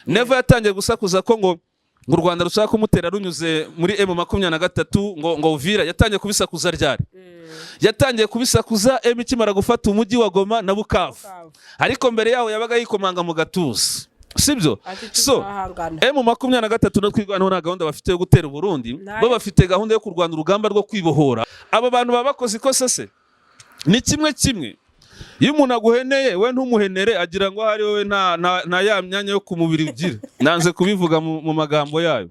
Neva yatangiye gusakuza ko ngo u Rwanda rushaka kumutera runyuze muri M23, ngo Uvira. Yatangiye kubisakuza ryari? Yatangiye kubisakuza M ikimara gufata umujyi wa Goma na Bukavu, ariko mbere yaho yabaga yikomanga mu gatuza, sibyo? Ati So tuzahangana. M23 no Twirwaneho nta gahunda bafite yo gutera Uburundi. Ntayo. Bo bafite gahunda yo kurwana urugamba rwo kwibohora. Abo bantu baba bakoze ikosa se? Ni kimwe kimwe, iyo umuntu aguheneye, we ntumuhenere, agira ngo ahari wowe nta ya myanya yo ku mubiri ugira. Nanze kubivuga mu magambo yayo.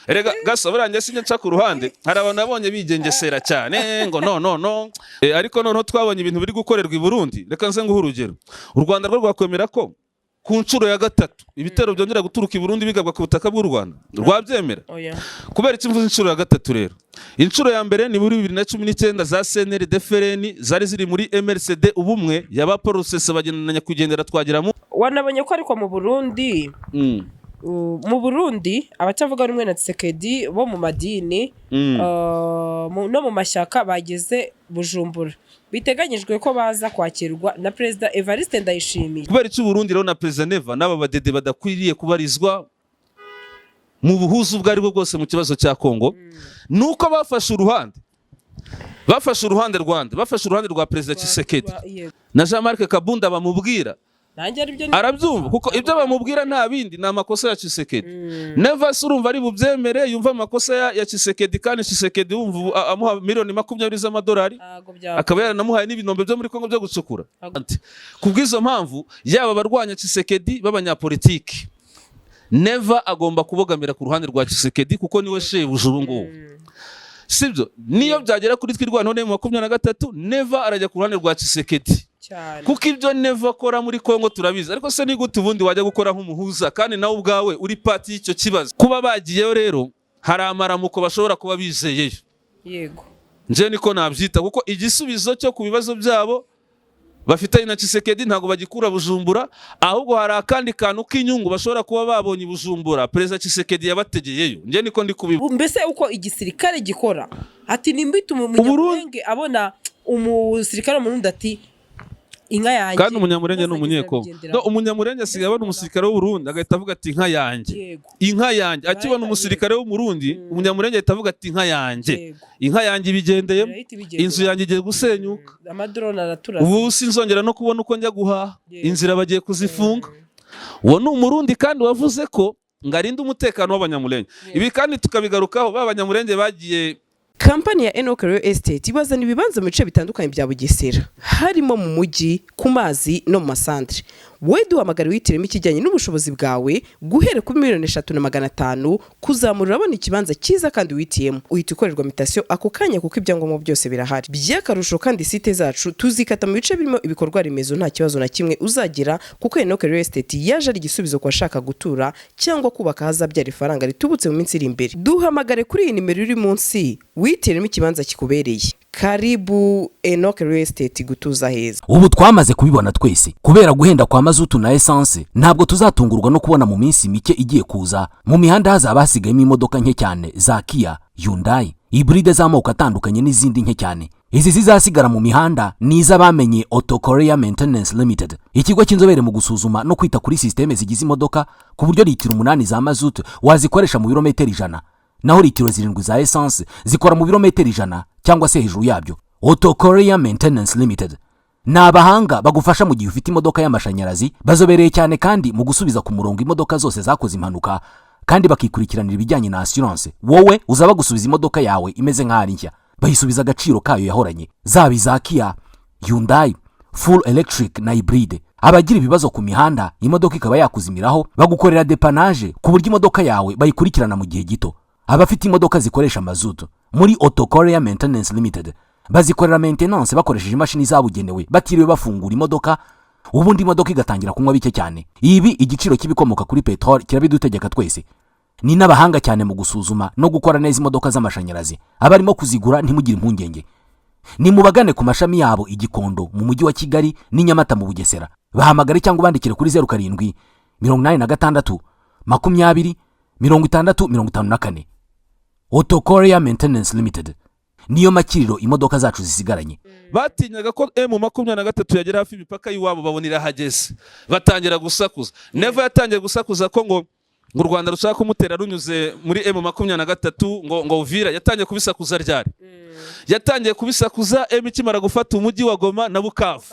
Erega gaso buriya njye sinjya nca ku ruhande. Hari abantu nabonye bigengesera cyane ngo no, no, no. Ariko noneho twabonye ibintu biri gukorerwa i Burundi. Reka nze nguhe urugero. U Rwanda rwo rwakwemera ko ku nshuro ya gatatu ibitero byongera guturuka i Burundi bigabwa ku butaka bw'u Rwanda? Rwabyemera? Oya. Kubera icyo mvuze inshuro ya gatatu rero, inshuro ya mbere ni muri 2019, za CNRD FLN zari ziri muri MRCD Ubumwe yaba Paul Rusesabagina na nyakwigendera Twagiramu. Wanabonye ko ariko mu Burundi, mu Burundi abatavuga rumwe na Tshisekedi bo mu madini no mu mashyaka bageze Bujumbura. Biteganyijwe ko baza kwakirwa na Perezida Evariste Ndayishimiye. Kubera icyo Uburundi rero na Perezida Neva n'aba badede badakwiriye kubarizwa mu buhuzu ubwo aribwo bwose mu kibazo cya Kongo, ni uko bafashe uruhande, bafashe uruhande Rwanda, bafashe uruhande rwa Perezida Tshisekedi na Jean Marc Kabunda. Bamubwira Nanjye aribyo. arabyumva, kuko ibyo bamubwira nta bindi, ni amakosa ya Tshisekedi. Neva se urumva ari bubyemere, yumva amakosa ya Tshisekedi, kandi Tshisekedi wumva ubu amuha miliyoni 20 z'amadolari, Ntabwo bya akaba yaranamuhaye n'ibinombe byo muri Kongo byo gucukura? Ntabwo. Kubw'izo mpamvu, yaba abarwanya Tshisekedi b'abanyapolitiki, Neva agomba kubogamira ku ruhande rwa Tshisekedi, kuko niwe shebuja ubu ngubu, sibyo? Niyo byagera kuri Twirwaneho mu 23, Neva arajya ku ruhande rwa Tshisekedi, kuko ibyo Neva akora muri Kongo turabizi. Ariko se ni gute ubundi wajya gukora nk'umuhuza kandi nawe ubwawe uri part y'icyo kibazo? Kuba bagiyeyo rero, hari amaramuko bashobora kuba bizeyeyo. Nje niko nabyita, kuko igisubizo cyo ku bibazo byabo bafitanye na Tshisekedi ntabwo bagikura Bujumbura, ahubwo hari akandi kantu k'inyungu bashobora kuba babonye i Bujumbura Perezida Tshisekedi yabategeyeyo. Nje niko ndi kubivuga. Mbese uko igisirikare gikora, ati nimbituma Umunyamurenge abona umusirikare w'Umurundi, ati inka yanjye. Kandi Umunyamurenge ni Umunyekongo. Azagendera. No, Umunyamurenge asigaye abona umusirikare w'Uburundi agahita avuga ati inka yanjye. Inka yanjye. Akibona umusirikare w'Umurundi, Umunyamurenge ahita avuga ati inka yanjye. Inka yanjye ibigendeyemo. Irahita ibigendera. Inzu yanjye igiye gusenyuka. Amadrone araturasa. Ubu sinzongera no kubona uko njya guhaha. Inzira bagiye kuzifunga. Uwo ni Umurundi kandi wavuze ko ngo arinde umutekano w'Abanyamurenge. Ibi kandi tukabigarukaho, ba Banyamurenge bagiye Kampani ya Enoch Real Estate ibazana ibibanza mu bice bitandukanye bya Bugesera, harimo mu mujyi, ku mazi no mu masantere. Wowe duhamagara wihitiremo ikijyanye n'ubushobozi bwawe. Guhera kuri miliyoni 3 na 500 kuzamura, urabona ikibanza cyiza kandi wihitiyemo. Uhita ukorerwa mutation ako kanya, kuko ibyangombwa byose birahari. By'akarusho kandi, site zacu tuzikata mu bice birimo ibikorwa remezo, nta kibazo na kimwe uzagira, kuko Enoch Real Estate yaje ari igisubizo ku bashaka gutura cyangwa kubaka ahazabyara ifaranga ritubutse mu minsi iri imbere. Duhamagare kuri iyi nimero iri munsi, wihitiremo ikibanza kikubereye. Karibu Enoch Real Estate, gutuza heza. Ubu twamaze kubibona twese, kubera guhenda kwa mazutu na esanse, ntabwo tuzatungurwa no kubona mu minsi mike igiye kuza mu mihanda hazaba hasigayemo imodoka nke cyane za Kia, Hyundai, hybride z'amoko atandukanye n'izindi nke cyane. Izi zizasigara mu mihanda ni iz'abamenye Auto Korea Maintenance Limited, ikigo cy'inzobere mu gusuzuma no kwita kuri sisiteme zigize imodoka, ku buryo litiro 8 za mazutu wazikoresha mu birometero 100, naho litiro 7 za esanse zikora mu birometero 100 cyangwa se hejuru yabyo. Auto Korea Maintenance Limited ni abahanga bagufasha mu gihe ufite imodoka y'amashanyarazi. Bazobereye cyane kandi mu gusubiza ku murongo imodoka zose zakoze impanuka, kandi bakikurikiranira ibijyanye na assurance. Wowe uzaba gusubiza imodoka yawe imeze nk'aho ari nshya, bayisubiza agaciro kayo yahoranye, zaba iza Kia, Hyundai, full electric na hybride. Abagira ibibazo ku mihanda, imodoka ikaba yakuzimiraho, bagukorera dépannage ku buryo imodoka yawe bayikurikirana mu gihe gito. Abafite imodoka zikoresha mazutu, muri Auto Korea Maintenance Limited bazikorera maintenance bakoresheje imashini zabugenewe, batiriwe bafungura imodoka, ubundi imodoka igatangira kunywa bike cyane. Ibi igiciro cy'ibikomoka kuri peteroli kirabidutegeka twese. Ni n'abahanga cyane mu gusuzuma no gukora neza imodoka z'amashanyarazi. Abarimo kuzigura, ntimugire impungenge, ni mubagane ku mashami yabo i Gikondo mu Mujyi wa Kigali n'i Nyamata mu Bugesera. Bahamagare cyangwa ubandikire kuri 0786 20 60 54. Auto Korea Maintenance Limited. Niyo makiriro imodoka zacu zisigaranye. Batinyaga ko M23 yagera hafi imipaka y'iwabo, babona irahageze, batangira gusakuza. Neva yatangiye gusakuza ko ngo u Rwanda rushaka kumutera runyuze muri M23, ngo Uvira. Yatangiye kubisakuza ryari? Yatangiye kubisakuza M ikimara gufata umujyi wa Goma na Bukavu,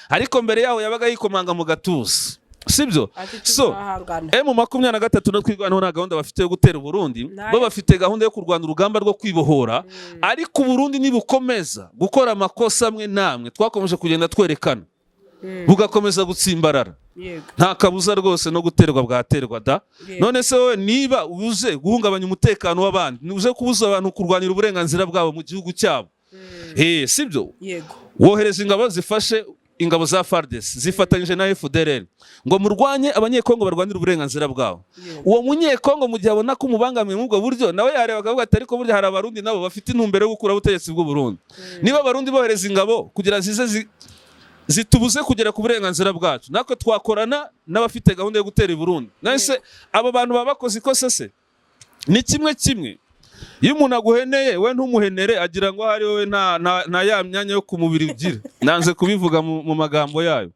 ariko mbere yaho yabaga yikomanga mu gatuza, sibyo? Ati So tuzahangana. M23 no Twirwaneho nta gahunda bafite yo gutera Uburundi. Ntayo. Bo bafite gahunda yo kurwana urugamba rwo kwibohora, ariko Uburundi nibukomeza gukora amakosa amwe namwe twakomeje kugenda twerekana, bugakomeza gutsimbarara, nta kabuza rwose no guterwa bwaterwa da. None se wowe niba uze guhungabanya umutekano w'abandi, uze kubuza abantu kurwanira uburenganzira bwabo mu gihugu cyabo, sibyo? Yego. Wohereza ingabo zifashe ingabo za FARDC zifatanyije na FDLR ngo murwanye Abanyekongo barwanira uburenganzira bwabo. Uwo Munyekongo mu gihe abona ko umubangamiye muri ubwo buryo, nawe yareba akavuga ati: "Ariko burya hari Abarundi nabo bafite intumbero yo gukuraho ubutegetsi bw'u Burundi. Niba Abarundi bohereza ingabo kugira zize zitubuze kugera ku burenganzira bwacu, natwe twakorana n'abafite gahunda yo gutera i Burundi." None se abo bantu baba bakoze ikosa se? Ni kimwe kimwe iyo umuntu aguheneye, we ntumuhenere, agira ngo ahari wowe nta ya myanya yo ku mubiri ugira. Nanze kubivuga mu magambo yayo.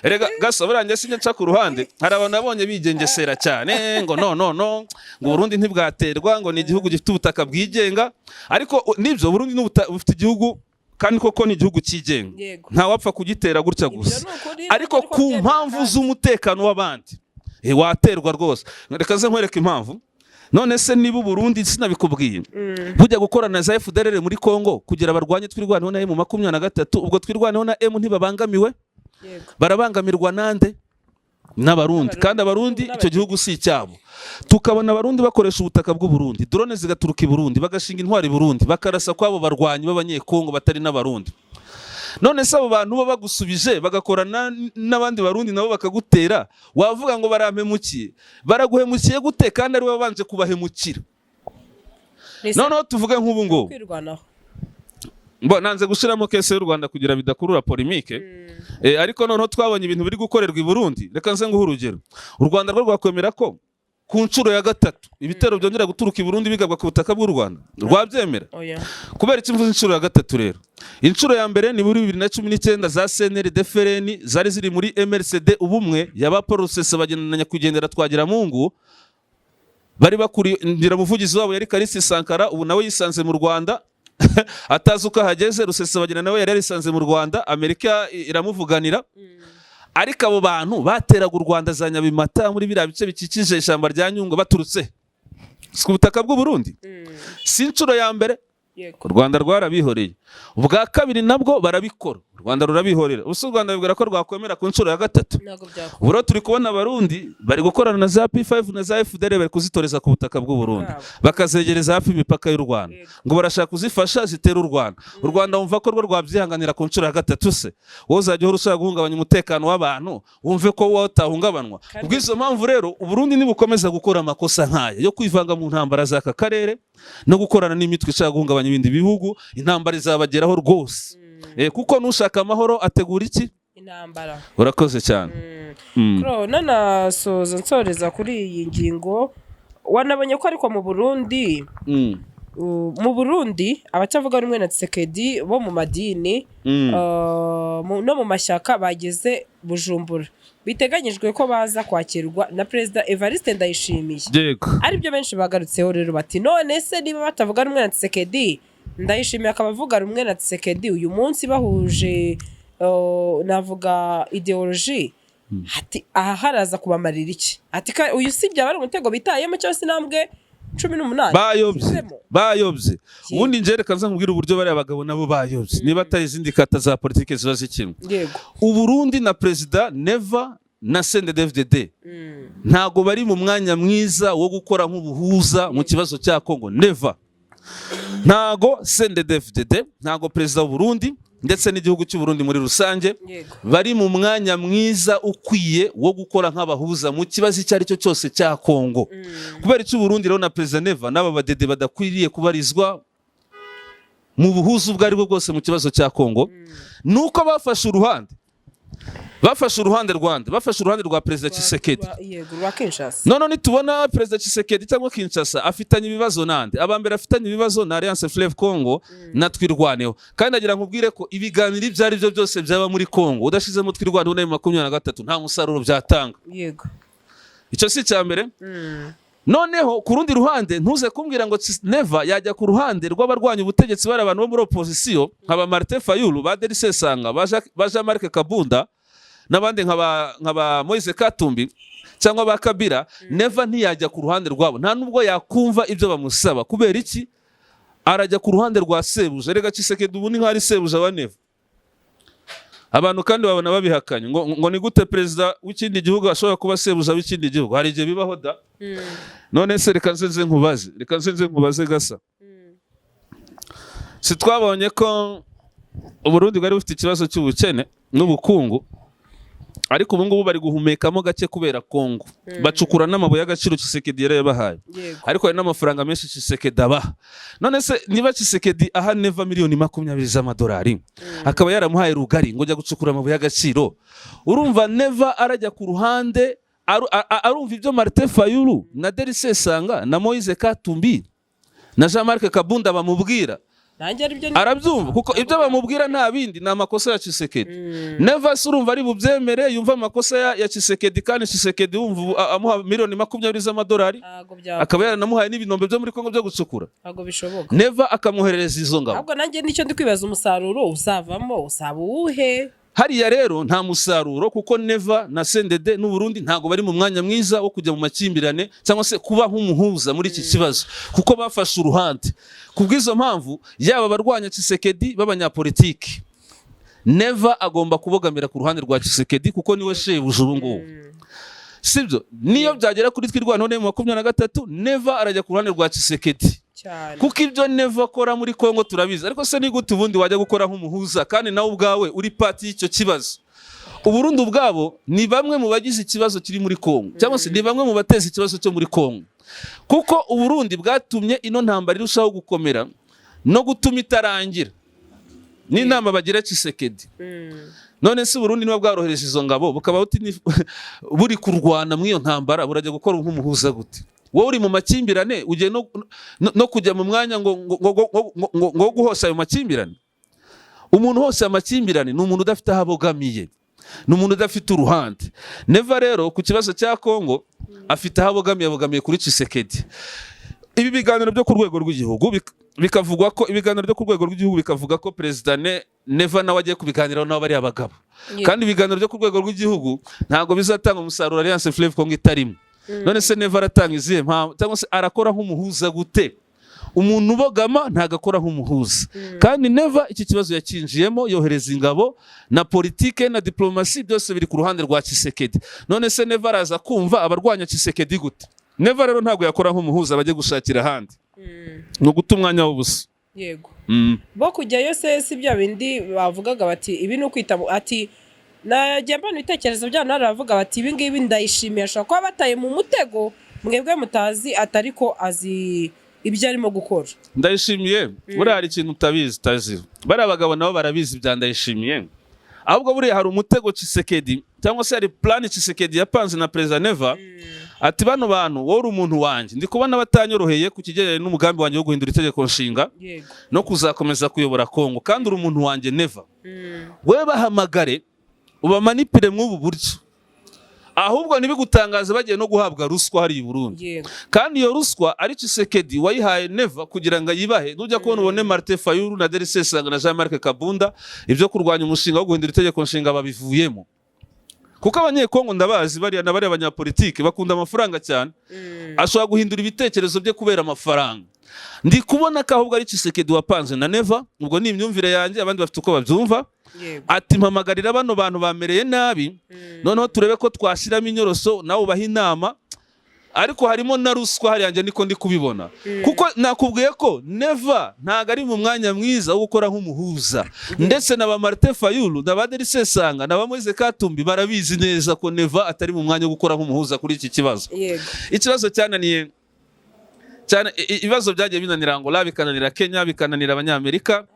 Erega gasa buriya njye sinjya nca ku ruhande. Hari abantu nabonye bigengesera cyane ngo no, no, no, ngo Burundi ntibwaterwa, ngo ni igihugu gifite ubutaka bwigenga. Ariko nibyo, Burundi bufite igihugu, kandi koko ni igihugu cyigenga. Nta wapfa kugitera gutya Ibyo gusa. ni ukuri, Ariko ariko ku byemera mpamvu kandi. z'umutekano w'abandi, waterwa rwose. Reka nze nkwereke impamvu. None se niba Uburundi, sinabikubwiye, bujya gukorana na za FDLR muri Congo kugira barwanye Twirwaneho na M23, ubwo Twirwaneho na M ntibabangamiwe? Yego. Barabangamirwa nande? N'Abarundi. Kandi Abarundi icyo gihugu si icyabo. Tukabona Abarundi bakoresha ubutaka bw'u Burundi, drone zigaturuka i Burundi, bagashinga intwari i Burundi, bakarasa kwabo barwanyi b'Abanyekongo batari n'Abarundi. None se abo bantu bo bagusubije bagakorana n'abandi Barundi nabo bakagutera, wavuga ngo barampemukiye? Baraguhemukiye gute kandi ari wowe wabanje kubahemukira? Noneho tuvuge nk'ubu ngubu Kwirwanaho. Nanze gushiramo case y'u Rwanda kugira bidakurura polémique, ariko noneho twabonye ibintu biri gukorerwa i Burundi. Reka nze nguhe urugero. U Rwanda rwo rwakwemera ko ku nshuro ya gatatu ibitero byongera guturuka i Burundi bigabwa ku butaka bw'u Rwanda? Rwabyemera? Oya. Kubera icyo mvuze inshuro ya gatatu rero, inshuro ya mbere ni muri 2019, za CNRD FRN zari ziri muri MRCD Ubumwe yaba Paul Rusesabagina na nyakwigendera Twagiramungu, bari bakuriye umuvugizi wabo yari Kalisi Sankara, ubu nawe yisanze mu Rwanda atazi uko ahageze. Rusesabagina nawe yari yarisanze mu Rwanda, Amerika iramuvuganira. Ariko abo bantu bateraga u Rwanda za Nyabimata, muri biriya bice bikikije ishyamba rya Nyungwe, baturutse si ku butaka bw'u Burundi? Si inshuro ya mbere. U Rwanda rwarabihoreye. Ubwa kabiri nabwo barabikora, u Rwanda rurabihorera. Ubu se u Rwanda bibwira ko rwakwemera ku nshuro ya gatatu? Ntabwo byakunda. Ubu rero turi kubona Abarundi bari gukorana na za P5 na za FDL, bari kuzitoreza ku butaka bw'u Burundi, bakazegereza hafi imipaka y'u Rwanda, ngo barashaka kuzifasha zitera u Rwanda. U Rwanda wumva ko rwo rwabyihanganira ku nshuro ya gatatu se? Wowe uzajya uhora ushaka guhungabanya umutekano w'abantu, wumve ko wowe utahungabanywa? Ubw'izo mpamvu rero, Uburundi nibukomeza gukora amakosa nk'aya yo kwivanga mu ntambara z'aka karere no gukorana n'imitwe ishaka guhungabanya ibindi bihugu, intambara izabageraho rwose. Kuko n'ushaka amahoro ategura iki? Intambara. Urakoze cyane. Kuro nanasoza, nsoreza kuri iyi ngingo, wanabonye ko ariko mu Burundi mu Burundi abatavuga rumwe na Tshisekedi bo mu madini no mu mashyaka bageze Bujumbura. Biteganyijwe ko baza kwakirwa na Perezida Evariste Ndayishimiye. Aribyo benshi bagarutseho rero, bati: "None se niba batavuga rumwe na Tshisekedi, Ndayishimiye akaba avuga rumwe na Tshisekedi, uyu munsi bahuje navuga idéologie, ati aha haraza kubamarira iki?" Ati uyu si byaba ari umutego bitayemo, cyangwa se intambwe 18 Bayobye. Bashyizemo? Bayobye. Ubundi njye reka nza nkubwire uburyo bariya bagabo nabo bayobye, niba atari izindi kata za politiki ziba zikinwa. Uburundi na Perezida Neva na CNDD-FDD ntago bari mu mwanya mwiza wo gukora nk'ubuhuza mu kibazo cya Congo. Neva ntago, CNDD-FDD ntago, Perezida w'u Burundi ndetse n'igihugu cy'u Burundi muri rusange bari mu mwanya mwiza ukwiye wo gukora nk'abahuza mu kibazo icyo ari cyo cyose cya Congo. Kubera icyo Burundi rero na Perezida Neva n'aba badede badakwiriye kubarizwa mu buhuza ubwo ari bwo bwose mu kibazo cya Congo, nuko bafashe uruhande. Bafashe uruhande rwanda, bafashe uruhande rwa Perezida Tshisekedi. Yego, rwa Kinshasa. None nitubona Perezida Tshisekedi cyangwa Kinshasa afitanye ibibazo nande? Abambere afitanye ibibazo na Alliance Fleuve Congo na Twirwaneho. Kandi agira nkubwire ko ibiganiro ibyo ari byo byose byaba muri Congo udashizemo Twirwaneho na 23 nta musaruro byatanga. Icyo si icya mbere. Noneho ku rundi ruhande, ntuze kumbwira ngo Neva yajya ku ruhande rw'abarwanya ubutegetsi, bari abantu bo muri opposition nka ba Martin Fayulu, ba Delly Sesanga, ba Jean Marc Kabunda n'abandi nka ba Moise Katumbi cyangwa ba Kabila. Neva ntiyajya ku ruhande rwabo, nta nubwo yakumva ibyo bamusaba. Kubera iki? Arajya ku ruhande rwa sebuja. Rega Tshisekedi ubu ni nk'aho ari sebuja wa Neva. Abantu kandi babona babihakanye ngo ni gute perezida w'ikindi gihugu ashobora kuba sebuja w'ikindi gihugu? Hari igihe bibaho da. None se reka nze nkubaze gasa, si twabonye ko Uburundi bwari bufite ikibazo cy'ubukene n'ubukungu, ariko ubu ngubu bari guhumekamo gake kubera Kongo, bacukura n'amabuye y'agaciro Tshisekedi yari yabahaye? Ariko hari n'amafaranga menshi Tshisekedi abaha. None se niba Tshisekedi aha Neva miliyoni 20 z'amadolari, akaba yaramuhaye rugari ngo jya gucukura amabuye y'agaciro, urumva Neva arajya ku ruhande arumva ibyo Martin Fayulu na Delly Sesanga na Moise Katumbi na Jean Marc Kabunda bamubwira? Nanjye aribyo. Arabyumva, kuko ibyo bamubwira nta bindi, ni amakosa ya Tshisekedi. Neva se urumva ari bubyemere, yumva amakosa ya Tshisekedi, kandi Tshisekedi wumva ubu amuha miliyoni 20 z'amadolari, Ntabwo bya akaba yaranamuhaye n'ibinombe byo muri Kongo byo gucukura? Ntabwo bishoboka. Neva akamwoherereza izo ngabo? Ahubwo nanjye nicyo ndi kwibaza, umusaruro uzavamo uzaba uwuhe? Hariya rero nta musaruro, kuko Neva na CNDD n'Uburundi ntabwo bari mu mwanya mwiza wo kujya mu makimbirane cyangwa se kuba nk'umuhuza muri iki kibazo, kuko bafashe uruhande. Ku bw'izo mpamvu, yaba abarwanya Tshisekedi b'abanyapolitiki, Neva agomba kubogamira ku ruhande rwa Tshisekedi kuko niwe shebuja ubu ngubu, sibyo? Niyo byagera kuri Twirwaneho mu 23, Neva arajya ku ruhande rwa Tshisekedi, kuko ibyo Neva akora muri Kongo turabizi. Ariko se ni gute ubundi wajya gukora nk'umuhuza kandi nawe ubwawe uri partie y'icyo kibazo? Uburundi ubwabo ni bamwe mu bagize ikibazo kiri muri Kongo, cyangwa se ni bamwe mu bateza ikibazo cyo muri Kongo, kuko Uburundi bwatumye ino ntambara irushaho gukomera no gutuma itarangira n'inama bagira Tshisekedi. None se Uburundi niba bwarohereje izo ngabo, bukaba buri kurwana muri iyo ntambara, burajya gukora nk'umuhuza gute? Wowe uri mu makimbirane, ugiye no kujya mu mwanya ngo guhosha ayo makimbirane? Umuntu hose amakimbirane ni umuntu udafite aho abogamiye, ni umuntu udafite uruhande. Neva rero ku kibazo cya Kongo afite aho abogamiye, abogamiye kuri Tshisekedi. Ibi biganiro byo ku rwego rw'igihugu bikavugwa ko ibiganiro byo ku rwego rw'igihugu bikavuga ko Perezida Neva nawe agiye kubiganiraho nabo bariya bagabo. Kandi ibiganiro byo ku rwego rw'igihugu ntabwo bizatanga umusaruro Alliance Fleuve Congo itarimo. None se Neva aratanga izihe mpamvu, cyangwa se arakora nk'umuhuza gute? Umuntu ubogama ntabwo akora nk'umuhuza. Kandi Neva iki kibazo yakinjiyemo, yohereza ingabo, na politike na diplomasi byose biri ku ruhande rwa Tshisekedi. None se Neva araza kumva abarwanya Tshisekedi gute? Neva rero ntabwo yakora nk'umuhuza, bajye gushakira ahandi, ni uguta umwanya w'ubusa. Bo kujyayo se si bya bindi bavugaga bati ibi ni ukwita ati nagiye mbona ibitekerezo byabo, nawe baravuga bati ibi ngibi ndayishimiye, ashobora kuba bataye mu mutego mwebwe mutazi, atari ko azi ibyo arimo gukora. Ndayishimiye buriya hari ikintu utabizi, utazi, bariya bagabo nabo barabizi bya Ndayishimiye. Ahubwo buriya hari umutego Tshisekedi, cyangwa se hari plan Tshisekedi yapanze na Perezida Neva, ati bano bantu, wowe uri umuntu wanjye, ndi kubona batanyoroheye ku kigereranye n'umugambi wanjye wo guhindura itegeko nshinga no kuzakomeza kuyobora Kongo, kandi uri umuntu wanjye Neva, wowe bahamagare ubamanipire mw'ubu buryo. Ahubwo ntibigutangaze bagiye no guhabwa ruswa hariya i Burundi, kandi iyo ruswa ari Tshisekedi wayihaye Neva kugira ngo ayibahe. Nujya kubona ubone Martin Fayulu na Delly Sesanga na Jean Marc Kabunda ibyo kurwanya umushinga wo guhindura itegeko nshinga babivuyemo, kuko Abanyekongo ndabazi, bariya na bariya banyapolitike bakunda amafaranga cyane, ashobora guhindura ibitekerezo bye kubera amafaranga. Ndi kubona ko ahubwo ari Tshisekedi wapanze na Neva. Ubwo ni imyumvire yanjye, abandi bafite uko babyumva. Ati mpamagarira bano bantu bamereye nabi, noneho turebe ko twashyiramo inyoroso, nawe ubaha inama, ariko harimo na ruswa hariya, njye niko ndi kubibona, kuko nakubwiye ko Neva ntabwo ari mu mwanya mwiza wo gukora nk'umuhuza. Ndetse na ba Martin Fayulu na ba Delly Sesanga na ba Moise Katumbi barabizi neza ko Neva atari mu mwanya wo gukora nk'umuhuza kuri iki kibazo. Ikibazo cyananiye cyane, ibibazo byagiye binanira Angola, bikananira Kenya, bikananira Abanyamerika.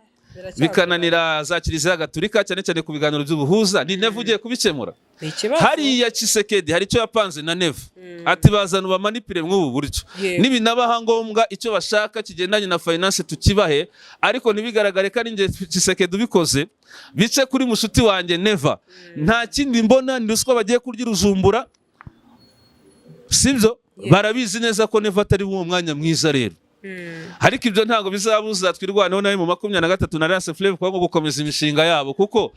Bikananira za Kiliziya Gatulika, cyane cyane ku biganiro by'ubuhuza, ni Neva ugiye kubikemura. Ni ikibazo. Hariya Tshisekedi hari icyo yapanze na Neva, ati bazana ubamanipire mw'ubu buryo, nibinabaha ngombwa icyo bashaka kigendanye na finance tukibahe, ariko ntibigaragare ko ari njye Tshisekedi ubikoze, bice kuri mushuti wanjye Neva. Nta kindi mbona, ni ruswa bagiye kurya i Bujumbura, sibyo? Barabizi neza ko Neva atari uwo mwanya mwiza rero. Ariko ibyo ntabwo bizabuza Twirwaneho nawe mu 23 na Alliance Fleuve Congo gukomeza imishinga yabo, kuko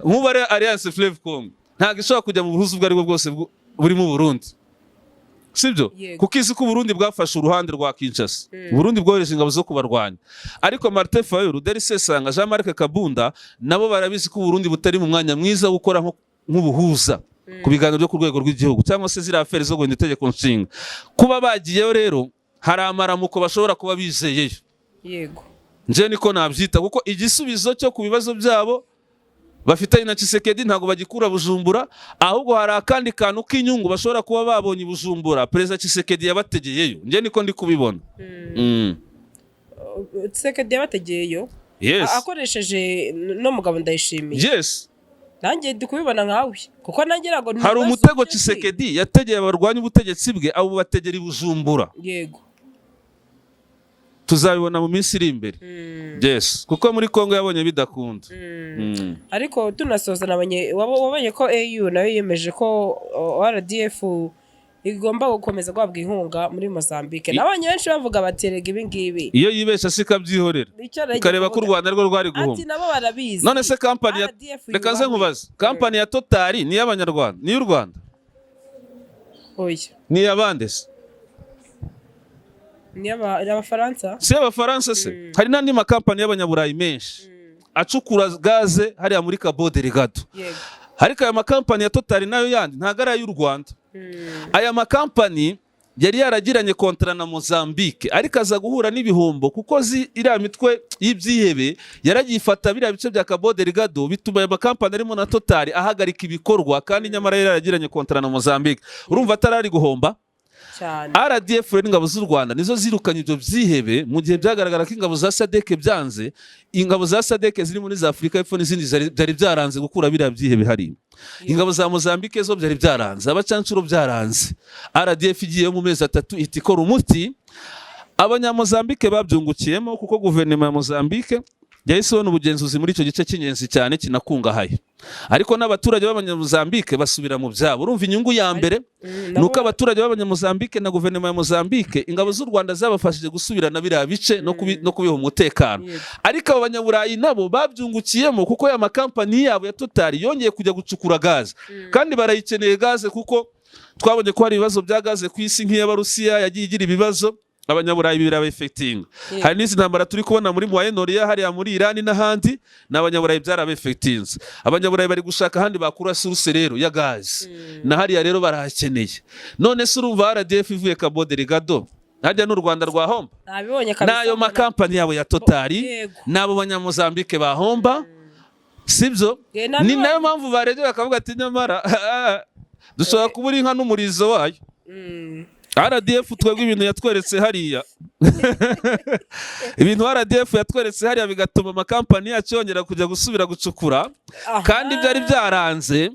nk'ubu ari Alliance Fleuve Congo ntabwo ishobora kujya mu buhuza ubwo aribwo bwose burimo Burundi, sibyo? Yego. Kuko izi ko Burundi bwafashe uruhande rwa Kinshasa, Burundi bwohereje ingabo zo kubarwanya. Ariko Martin Fayulu, Delly Sesanga, Jean Marc Kabunda nabo barabizi ko Burundi butari mu mwanya mwiza wo gukora nk'ubuhuza ku biganiro byo ku rwego rw'igihugu cyangwa se ziriya affaires zo guhindura itegeko nshinga. Kuba bagiyeyo rero, hari amaramuko bashobora kuba bizeyeyo. Nje niko nabyita, kuko igisubizo cyo ku bibazo byabo bafitanye na Tshisekedi ntabwo bagikura Bujumbura, ahubwo hari akandi kantu k'inyungu bashobora kuba babonye i Bujumbura Perezida Tshisekedi yabategeyeyo. Nje niko ndi kubibona. Tshisekedi yabategeyeyo? Yes. Akoresheje no mugabo Ndayishimiye? Yes. Nanjye ndi kubibona nkawe, kuko nanjye ntabwo Hari ntibaza umutego uburyo ki- Tshisekedi yategeye abarwanya ubutegetsi bwe, abo bategera i Bujumbura. Tuzabibona mu minsi iri imbere. Yes, kuko muri Kongo yabonye bidakunda. Ariko tunasoza, nabonye wabonye ko AU nayo yemeje ko RDF igomba gukomeza guhabwa inkunga muri Mozambique. Nabonye benshi bavuga bati erega ibi ngibi Iyo yibesha si ikabyihorera, icyo nagiye ikareba ko u kuvuga. Rwanda rwo rwari Ati guhuma. nabo barabizi. None se kampani ya RDF Reka nze yubahwe. nkubaze, kampani ya Total ni iy'Abanyarwanda? Ni iy'u Rwanda? Oya. Ni iy'abande se? Ni Abafaransa. Si iy'Abafaransa se? Hari n'andi makampani y'Abanyaburayi menshi acukura gaze hariya muri Cabo Delgado. Ariko aya makampani ya Total nayo yandi ntabwo ari ay'u Rwanda. Aya makampani yari yaragiranye contrat na Mozambique, ariko aza guhura n'ibihombo kuko iriya mitwe y'ibyihebe yaragiye ifata biriya bice bya Cabo Delgado, bituma aya makampani arimo na Total ahagarika ibikorwa, kandi nyamara yari yaragiranye contrat na Mozambique. Urumva atarari guhomba? Cyane. RDF rero, ingabo z'u Rwanda nizo zirukanye ibyo byihebe mu gihe byagaragara ko ingabo za SADC byanze. Ingabo za SADC ziri muri za Afurika y'Epfo n'izindi byari byaranze gukura biriya byihebe hariya. Ingabo za Mozambique zo byari byaranze, abacancuro byaranze. RDF igiyeyo mu mezi 3 ihita ikora umuti. Abanyamozambique babyungukiyemo, kuko guverinoma ya Mozambique yahise ibona ubugenzuzi muri icyo gice cy'ingenzi cyane kinakungahaye, ariko n'abaturage b'Abanyamozambique basubira mu byabo. Urumva inyungu ya mbere ni uko abaturage b'Abanyamozambique na guverinoma ya Mozambique, ingabo z'u Rwanda zabafashije gusubirana biriya bice no kubiha umutekano. Ariko abo Banyaburayi nabo babyungukiyemo, kuko ya makampani yabo ya Total yongeye kujya gucukura gaze, kandi barayikeneye gaze, kuko twabonye ko hari ibibazo bya gaze ku isi, nk'iy'Abarusiya yagiye igira ibibazo, Abanyaburayi birabefectinga. Hari n'izi ntambara turi kubona muri Moyen-Orient, hariya muri Irani n'ahandi, ni Abanyaburayi byarabefectinze. Abanyaburayi bari gushaka ahandi bakura source rero ya gaze, na hariya rero barahakeneye. None se urumva RDF ivuye Cabo Delgado, harya n'u Rwanda rwahomba? Nabibonye kabisa. N'ayo makampani yabo ya Total n'abo Banyamozambique bahomba, sibyo? Ye, Ni nabibonye. nayo mpamvu barebye bakavuga ati nyamara dushobora kubura inka n'umurizo wayo. RDF twebwe ibintu yatweretse hariya, ibintu RDF yatweretse hariya bigatuma amakampani yacu yongera kujya gusubira gucukura kandi byari byaranze,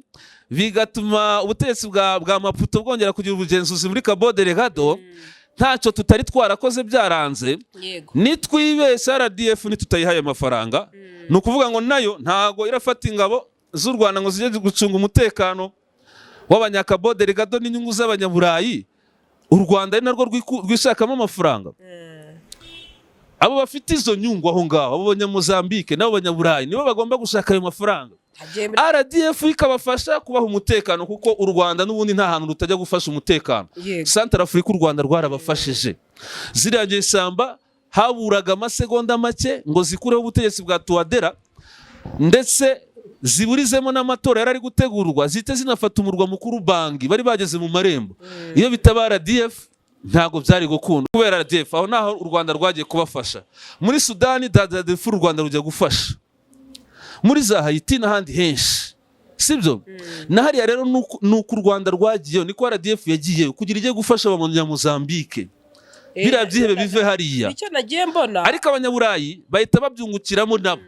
bigatuma ubutegetsi bwa Maputo bwongera kugira ubugenzuzi muri Cabo Delgado, ntacyo tutari twarakoze byaranze. Nitwibeshya RDF nitutayihaye amafaranga, ni ukuvuga ngo nayo ntago irafata ingabo z'u Rwanda ngo zijye gucunga umutekano w'Abanyakabo Delgado n'inyungu z'Abanyaburayi, u Rwanda ari narwo rwishakamo amafaranga. Abo bafite izo nyungu aho ngaho, abo Banyamozambike n'abo Banyaburayi, nibo bagomba gushaka ayo mafaranga, RDF ikabafasha kubaha umutekano, kuko u Rwanda n'ubundi nta hantu rutajya gufasha umutekano. Central Africa u Rwanda rwarabafashije. Ziriya nyeshyamba haburaga amasegonda make ngo zikureho ubutegetsi bwa Touadera, ndetse ziburizemo n'amatora yari ari gutegurwa, zihite zinafata umurwa mukuru Bangi, bari bageze mu marembo. Iyo bitaba RDF ntabwo byari gukunda. Kubera RDF aho naho u Rwanda rwagiye kubafasha. Muri Sudani Darfur u Rwanda rujya gufasha, muri za Haiti n'ahandi henshi, sibyo? Na hariya rero nuko u Rwanda rwagiyeyo, niko RDF yagiyeyo kugira ijye gufasha Abanyamozambike, biriya byihebe bive hariya. Icyo nagiye mbona Ariko Abanyaburayi bahita babyungukiramo nabo.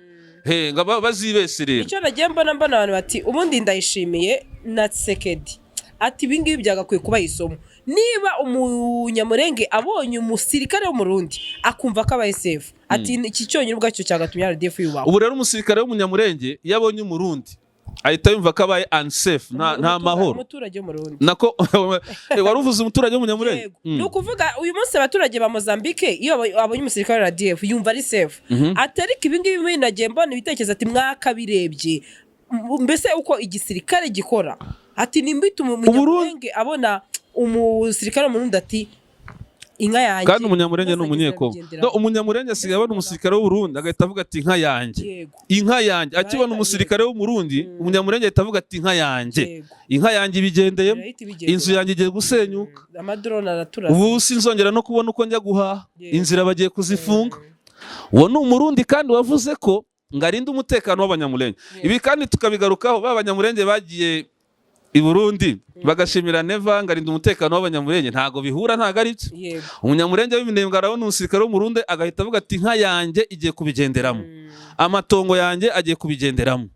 He, ngo bazibese rero. Icyo nagiye mbona abantu bati ubundi Ndayishimiye na Tshisekedi, ati ibi ngibi byagakwiye kuba isomo. Niba Umunyamurenge abonye umusirikare w'Umurundi akumva ko abaye safe, ati iki cyonyine ubwacyo cyagatumye RDF yubahwa. Ubu rero umusirikare w'Umunyamurenge iyo abonye Umurundi ahita yumva ko abaye unsafe, nta mahoro. Umuturage w'Umurundi. Nako wari uvuze umuturage w'Umunyamurenge. Yego. Ni ukuvuga uyu munsi abaturage ba Mozambique iyo abonye umusirikare wa RDF yumva ari safe. Ati ariko ibi ngibi nagiye mbona ibitekerezo, ati mwakabirebye mbese uko igisirikare gikora, ati nimbita Umunyamurenge abona umusirikare w'Umurundi ati inka yanjye. Kandi Umunyamurenge ni maze Umunyekongo. agendera. No, Umunyamurenge asigaye abona umusirikare w'Uburundi agahita avuga ati inka yanjye. Inka yanjye. Akibona umusirikare w'Umurundi, Umunyamurenge ahita avuga ati inka yanjye. Inka yanjye ibigendeyemo. Irahita ibigendera. Inzu yanjye igiye gusenyuka. Amadrone araturasa. Ubu sinzongera no kubona uko njya guhaha. Inzira bagiye kuzifunga. Uwo ni Umurundi kandi wavuze ko ngo arinde umutekano w'Abanyamurenge. Ibi kandi tukabigarukaho, ba Banyamurenge bagiye i Burundi bagashimira Neva ngo arinde umutekano w'Abanyamurenge, ntago bihura, ntago ari byo. Umunyamurenge w'Iminembwe arabona umusirikare w'Umurundi agahita avuga ati inka yanjye igiye kubigenderamo, amatongo yanjye agiye kubigenderamo,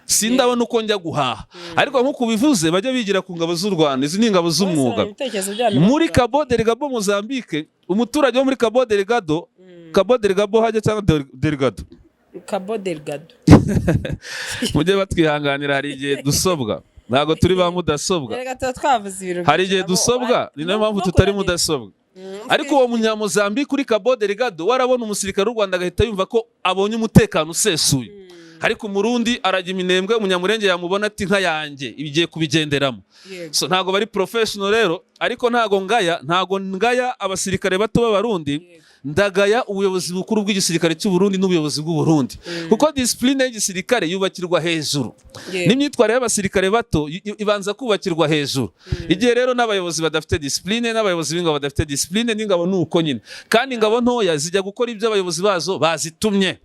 sindabona uko njya guhaha. Ariko nk'uko ubivuze, bajya bigira ku ngabo z'u Rwanda, izi ni ingabo z'umwuga. Ibitekerezo byanyu. Muri Cabo Delgado, Mozambique, umuturage wo muri Cabo Delgado, Cabo Delgado hajya cyangwa Delgado? Cabo Delgado. Mujye batwihanganira, hari igihe dusobwa, ntabwo turi ba mudasobwa. Reka tuba twavuze ibintu Hari igihe byinshi, dusobwa, ni nayo mpamvu no tutari kunanirwa. mudasobwa. Ariko uwo Munyamozambique uri Cabo Delgado warabona umusirikare w'u Rwanda agahita yumva ko abonye umutekano usesuye. Ariko Umurundi arajya Iminembwe, Umunyamurenge yamubona ati inka yanjye ibigiye kubigenderamo. So ntabwo bari professional rero. Ariko ntago ngaya abasirikare bato b'Abarundi. Ndagaya ubuyobozi bukuru bw'igisirikare cy'u Burundi n'ubuyobozi bw'u Burundi, kuko discipline y'igisirikare yubakirwa hejuru. N'imyitwarire y'abasirikare bato ibanza kubakirwa hejuru. Igihe rero n'abayobozi badafite discipline, n'abayobozi b'ingabo badafite discipline, n'ingabo ni uko nyine. Kandi ingabo ntoya zijya gukora ibyo abayobozi bazo bazitumye.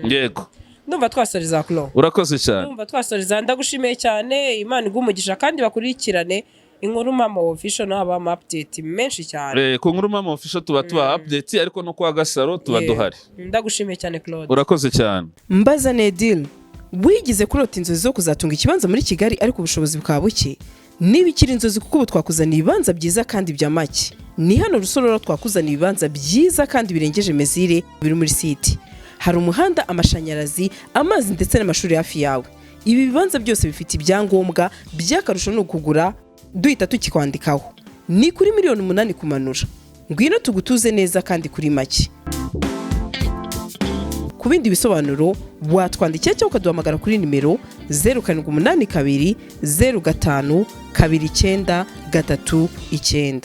Yego. Ndumva twasoreza, Clo. Urakoze cyane. Ndumva twasoreza. Ndagushimiye cyane, Imana iguhe umugisha, kandi bakurikirane Inkuru Mama Official, naho habamo update menshi cyane. Ku Nkuru Mama Official tuba tubaha update, ariko no kwa Gasaro tuba duhari. Ndagushimiye cyane, Claude. Urakoze cyane. Mbaza Nedil, wigize kurota inzozi zo kuzatunga ikibanza muri Kigali ariko ubushobozi bukaba buke? Niba ikiri inzozi, kuko ubu twakuzaniye ibibanza byiza kandi bya make. Ni hano Rusororo, twakuzaniye ibibanza byiza kandi birengeje mesure, biri muri site. Hari umuhanda, amashanyarazi, amazi ndetse n'amashuri hafi yawe. Ibi bibanza byose bifite ibyangombwa. By'akarusho ni ukugura duhita tukikwandikaho. Ni kuri miliyoni 8 kumanura. Ngwino tugutuze neza kandi kuri make. Ku bindi bisobanuro watwandikira cyangwa ukaduhamagara kuri nimero 0782 05 29 39.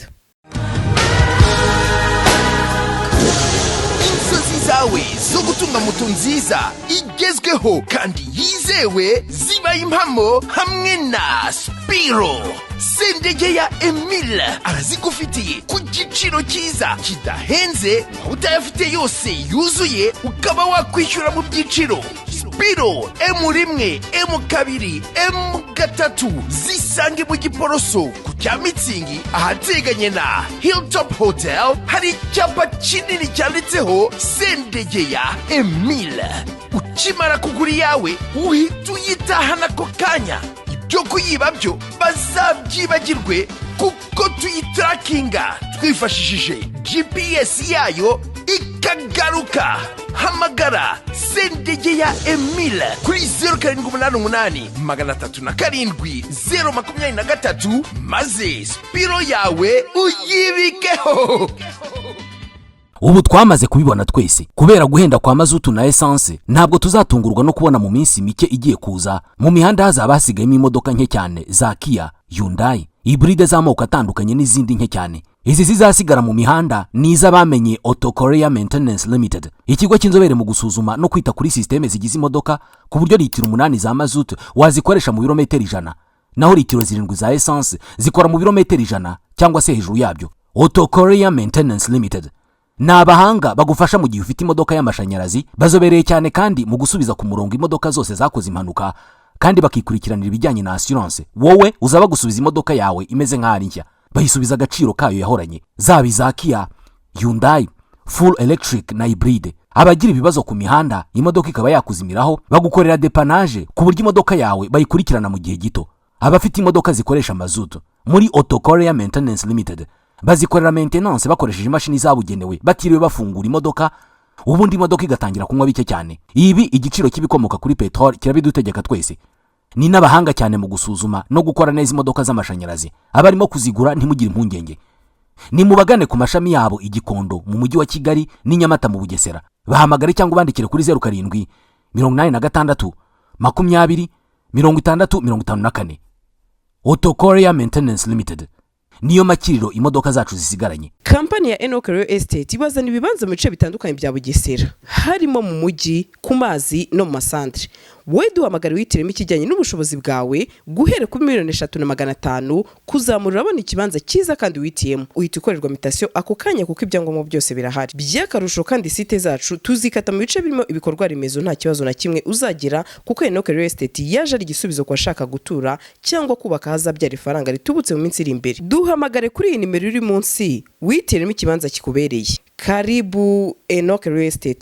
Inzozi zawe zo gutunga moto nziza igezweho kandi yizewe zibaye impamo hamwe na Spiro. Sendege ya Emile arazigufitiye ku giciro cyiza kidahenze, waba utayafite yose yuzuye ukaba wakwishyura mu byiciro. Spiro M1, M2, M3 zisange mu Giporoso ku cya Mitsingi, ahateganye na Hilltop Hotel. Hari icyapa kinini cyanditseho Sendege ya Emile. Ukimara kugura iyawe uhita uyitahana ako kanya. Ibyo kuyiba byo bazabyibagirwe, kuko tuyitarakinga twifashishije GPS yayo ikagaruka. Hamagara Sendege ya Emile kuri 0788 307 023, maze Spiro yawe uyibikeho. Ubu twamaze kubibona twese, kubera guhenda kwa mazutu na esanse, ntabwo tuzatungurwa no kubona mu minsi mike igiye kuza mu mihanda hazaba hasigayemo imodoka nke cyane za Kia, Hyundai, hybride z'amoko atandukanye n'izindi nke cyane. Izi zizasigara mu mihanda ni iz'abamenye Auto Korea Maintenance Limited, ikigo cy'inzobere mu gusuzuma no kwita kuri sisiteme zigize imodoka, ku buryo litiro 8 za mazutu wazikoresha mu birometero 100, naho litiro 7 za esanse zikora mu birometero 100 cyangwa se hejuru yabyo. Auto Korea Maintenance Limited ni abahanga bagufasha mu gihe ufite imodoka y'amashanyarazi. Bazobereye cyane kandi mu gusubiza ku murongo imodoka zose zakoze impanuka, kandi bakikurikiranira ibijyanye na assurance. Wowe uzaba gusubiza imodoka yawe imeze nk'aho ari nshya, bayisubiza agaciro kayo yahoranye, zaba iza Kia, Hyundai, full electric na hybride. Abagira ibibazo ku mihanda, imodoka ikaba yakuzimiraho, bagukorera dépannage ku buryo imodoka yawe bayikurikirana mu gihe gito. Abafite imodoka zikoresha mazutu, muri Auto Korea Maintenance Limited bazikorera maintenance bakoresheje imashini zabugenewe, batiriwe bafungura imodoka, ubundi imodoka igatangira kunywa bike cyane. Ibi igiciro cy'ibikomoka kuri peteroli kirabidutegeka twese. Ni n'abahanga cyane mu gusuzuma no gukora neza imodoka z'amashanyarazi. Abarimo kuzigura, ntimugire impungenge, ni mubagane ku mashami yabo i Gikondo mu Mujyi wa Kigali n'i Nyamata mu Bugesera. Bahamagare cyangwa ubandikire kuri 0786 20 60 54. Auto Korea Maintenance Limited niyo makiriro imodoka zacu zisigaranye. Kampani ya Enoch Real Estate ibazana ibibanza mu bice bitandukanye bya Bugesera, harimo mu mujyi, ku mazi no mu masantere. Wowe duhamagara wihitiremo ikijyanye n'ubushobozi bwawe, guhera kuri miliyoni 3 na 500 kuzamura, urabona ikibanza cyiza kandi wihitiyemo. Uhita ukorerwa mutation ako kanya kuko ibyangombwa byose birahari. By'akarusho kandi, site zacu tuzikata mu bice birimo ibikorwa remezo, nta kibazo na kimwe uzagira, kuko Enoch Real Estate yaje ari igisubizo ku bashaka gutura cyangwa kubaka ahazabyara ifaranga ritubutse mu minsi iri imbere. Duhamagare kuri iyi nimero iri munsi wihitiremo ikibanza kikubereye. Karibu Enoch Real Estate.